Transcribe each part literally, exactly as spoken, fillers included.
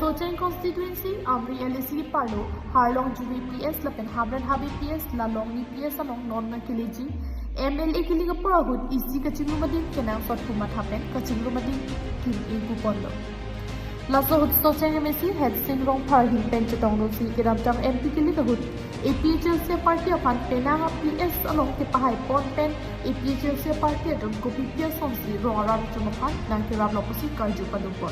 Socheng constituency, Amri L A C parlo, Harlong Jubi P S lapen Hamren Habe P S, Lalongni P S along non nangkeleji M L A keleng apor ahut isi kachingrum adim kenangsot pu matha pen kachingrum adim kim ingpu ponlo. Laso ahut Socheng M A C Headsing Rongphar ahin pen chetongdunsi kedamtang M P keleng ahut A P H L C party aphan penang a P S along kepahai pon pen A P H L C party atum kopi pi asonsi rong arat atum aphan nangkeraplo pusi karju padun pon.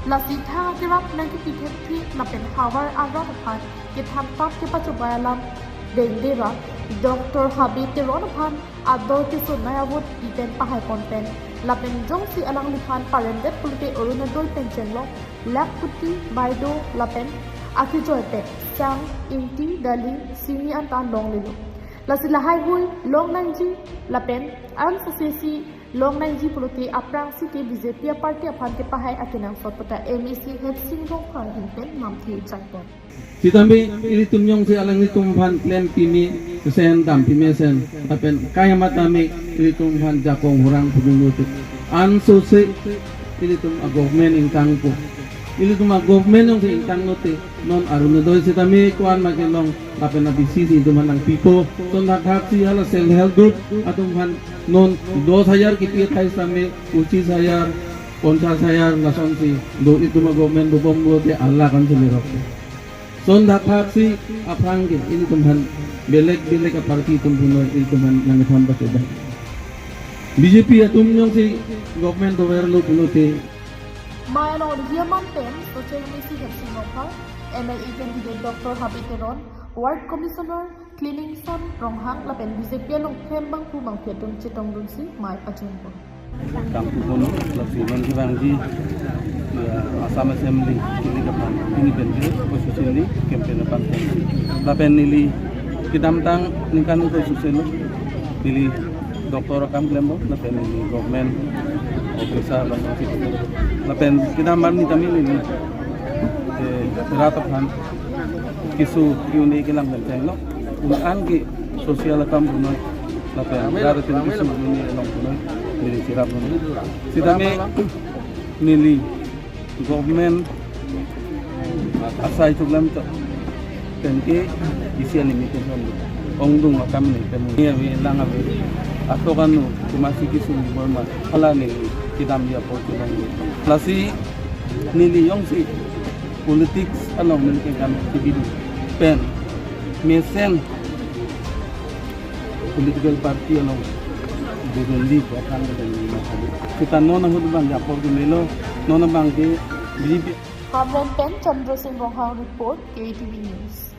Lasi thang akerap nangkepi thekthe lapen havar arat aphan kethan tap kepachobei alam dengdera Doctor Habe Teron aphan ador kesonai avote pen pahai pon pen lapen jongsi alangliphan paremdet pulote Orunodoi pen chenglok lakhpati, baido lapen akejoi pen sang, ingti, dali, sini anta longlelo. Lasi lahai hui long nangji lapen ansosesi long nangji pulote aphrangsi ke B J P aparty aphan kepahai akenangsot puta M A C Headsing Rongphar ahin pen namthe chai pon. Sitame ilitum jongsi alanglitum aphan klem pime sen, dam pime sen, lapen kaya matame ilitum aphan jakong hurang pudunlote ansose ilitum a-government ingtangpo. Ilitum a-government jongsi ingtanglote non Orunodoi sitame ko-an ma kelong lapen a B C si itum aphan nangpipo. Lason thakthaksi hala self help group atum aphan non dos hajar kipi athai sitame pochis hajar, ponchas hajar lasonsi do, itum a-government dobomlote alak an chelerok. Lason thakthaksi aphrang ke ilitum aphan belek belek aparty atum punoi ilitum aphan nangkethan pachobei. B J P atum jongsi government doverlo pulote. Mei along Riaman pen Socheng M A C Headsing Rongphar, M L A candidate Doctor Habe Teron, Ward Commissioner Cleaningson Ronghang lapen B J P along klembangphu bangphi atum chetongdunsi mei pachun pon. Kangpu pon, lasi non kevangji, ya, Assam Assembly keleng aphan, pini pen ke constituency campaign aphan pen. Lapen neli kedamtang ningkan constituency lo, neli doctor akam klempo, lapen neli government officer lapen, lapen kedam arni tame neli, eh, rat aphan keso ke-un-e kelang pen chenglo. Un-an ke social akam punoi, lapen rat atum keso ke-un-e along punoi, neli cherap punoi. Sitame neli government asai choklam chok pen ke isi a-limitation ongdung akam ni pen ni ave lang ave atok anu komatsi keso bor ma hala neli kedamji apor kelang. Lasi neli jongsi politics along neli kekam kebi pen mesen political party along bodon di ko kan dan ni ma kali. Seta non ahut abang apor ke melo, non abang ke B J P. Hamren pen Chandra Singh Ronghang report, K T V News.